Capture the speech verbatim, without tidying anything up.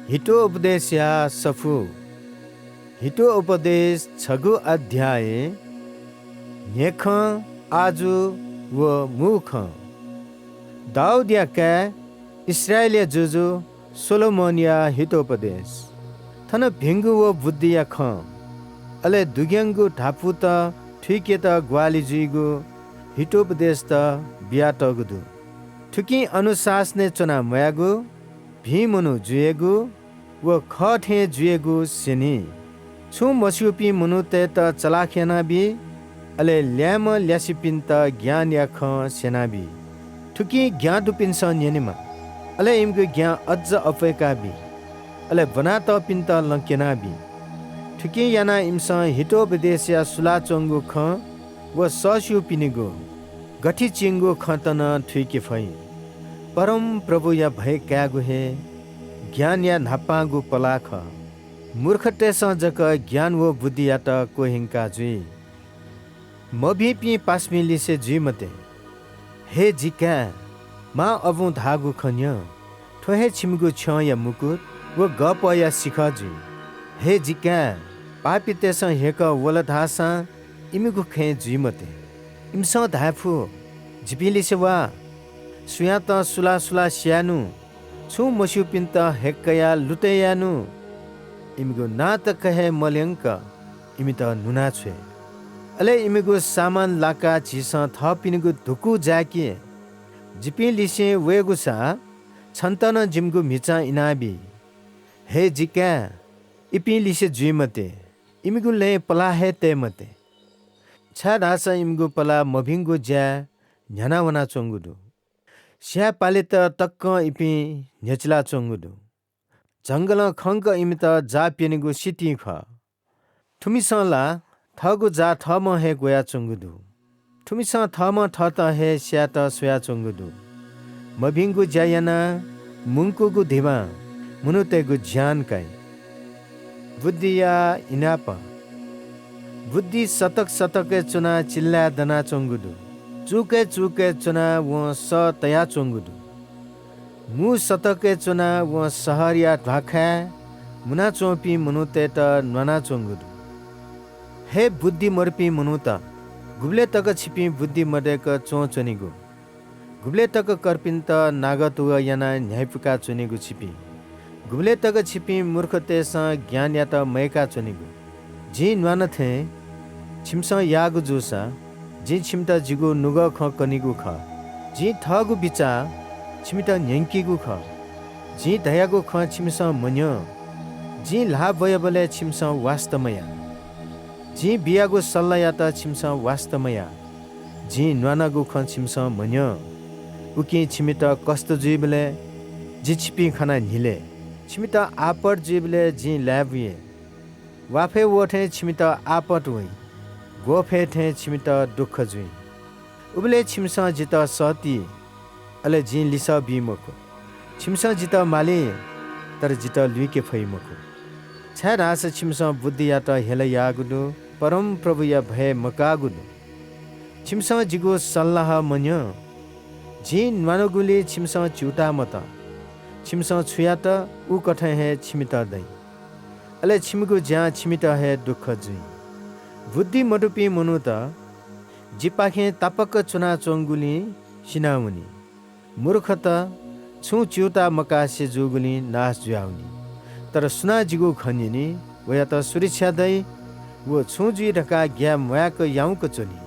हितोपदेशया सफू। हितोपदेश छगू अध्याय। न्हेखँ, आजु व मूखँ। दाऊदया काय्, इस्राएलया जुजु सोलोमनया हितोपदेश। थन भिंगु व बुद्धिया खँ, अले दुग्यंगु धापूत थुइकेत ग्वाहालि जुइगु हितोपदेशत बियातःगु दु। थुकिं अनुशासनय् च्वना म्वायेगु, भिं मनू जुइगु व खः थें जुइगु स्यनी। छुं मस्यूपिं मनूतय्त चलाख यानाबी, अले ल्याय्म्ह ल्यासेपिन्त ज्ञानया खँ स्यनाबी। थुकिं ज्ञां दुपिन्सं न्यनेमा, अले इमिगु ज्ञां अज्ज अप्वय्काबी, अले ब्वनातःपिन्त लँ क्यनाबी। थुकिं यानाः इमिसं हितोपदेशया सुलाच्वंगु खँ व सःस्यूपिनिगु गथि चिंगु खँत नं थुइके फइ। परमप्रभुया भय कायेगु हे ज्ञानया न्हापांगु पलाः खः। मूर्खतय्सं जक ज्ञान व बुद्धियात क्वह्यंका जुइ। मभिंपिं पासापिंलिसे जुइ मते। हे जि काय्, मां अबुं धाःगु खँ न्यँ। थ्व हे छिमिगु छ्यंया मुकुट व गःपःया सिखः जुइ। हे जि काय्, पापीतय्सं हेकः वल धाःसां इमिगु खँय् जुइ मते। इमिसं धायेफु, जिपिंलिसे वा। सुयातं सुलाः सुलाः स्यायेनु। छुं मस्यूपिन्त हेक्कया लुतय् यायेनु। इमिगु नां तक हे मल्यंक इमित न्हुना छ्वये। अले इमिगु सामान लाकाः झीसं थःपिनिगु धुकू जाय्के। जिपिंलिसें वयेगु सा छन्त नं जिमिगु म्हिचां इनाबी। हे जि काय्, इपिंलिसे जुइ मते, इमिगु लँय् पलाः हे तये मते, छाय्धाःसा इमिगु पलाः मभिंगु ज्याय् न्ह्याना वनाच्वंगु दु। स्याये पालेत तकं इपिं न्ह्यचिलाच्वंगु दु। जंगलं खंक इमित जाः प्यनेगु सितिं खः। थुमिसं ला थःगु जाः थःम्हं हे ग्वयाच्वंगु दु। थुमिसं थःम्हं थःत हे स्यायेत स्वयाच्वंगु दु। मभिंगु ज्या यानाः मुंकूगु धिबां मनूतय्गु ज्यान काइ। बुद्धिया इनाप। बुद्धि सतक सतकय् च्वनाः चिल्लाय् दनाच्वंगु दु। चूकय् चूकय् च्वनाः वं सः तयाच्वंगु दु। मू सतकय् च्वनाः वं शहरया ध्वाखाय् मुनाच्वंपिं मनूतय्त न्वानाच्वंगु दु। हे बुद्धि मदुपिं मनूत, गुबलय् तक छिपिं बुद्धि मदय्क च्वंच्वनेगु? गुबलय् तक कर्पिन्त नागतुगः यानाः न्ह्याइपुका च्वनेगु छिपिं? गुबलय् तक छिपिं मूर्खतय्सं ज्ञानयात मयय्का च्वनेगु? जिं न्वाना थें छिमिसं याःगु जूसा, जिं छिमित जिगु नुगः खँ कनीगु खः। जिं थःगु बिचाः छिमित न्यंकीगु खः। जिं धयागु खँ छिमिसं मन्यं। जिं ल्हाः ब्वयाबलय् छिमिसं वास्ता मयाः। जिं बियागु सल्लायात छिमिसं वास्ता मयाः। जिं न्वानागु खँ छिमिसं मन्यं। उकिं छिमित कष्ट जुइबलय् जि छिपिं खनाः न्हिले। छिमित आपत जुइबलय् जिं लाय्बुये। वाफय् वःथें छिमित आपत वइ, ग्वःफय् थें छिमित दुःख जुइ। उबलय् छिमिसं जितः सःती, अले जिं लिसः बी मखु। छिमिसं जितः माली, तर जितः लुइके फइ मखु, छाय्धाःसा छिमिसं बुद्धियात हेला याःगु दु, परमप्रभुया भय मकाःगु दु। छिमिसं जिगु सल्लाह मन्यं। जिं न्वानागुलिं छिमिसं च्यूताः मतः। छिमिसं छु यात, उकथं हे छिमित दइ। अले छिमिगु ज्यां छिमित हे दुःख जुइ। बुद्धि मदुपिं मनूत जिपाखें तापाक्क च्वनाच्वंगुलिं सिनावनी। मूर्खत छुं च्यूताः मकासे जूगुलिं नाश जुयावनी। तर सुनां जिगु खँ न्यनी, वयात सुरक्षा दइ। व छुं जुइ धकाः ग्याये म्वाय्क याउँक च्वनी।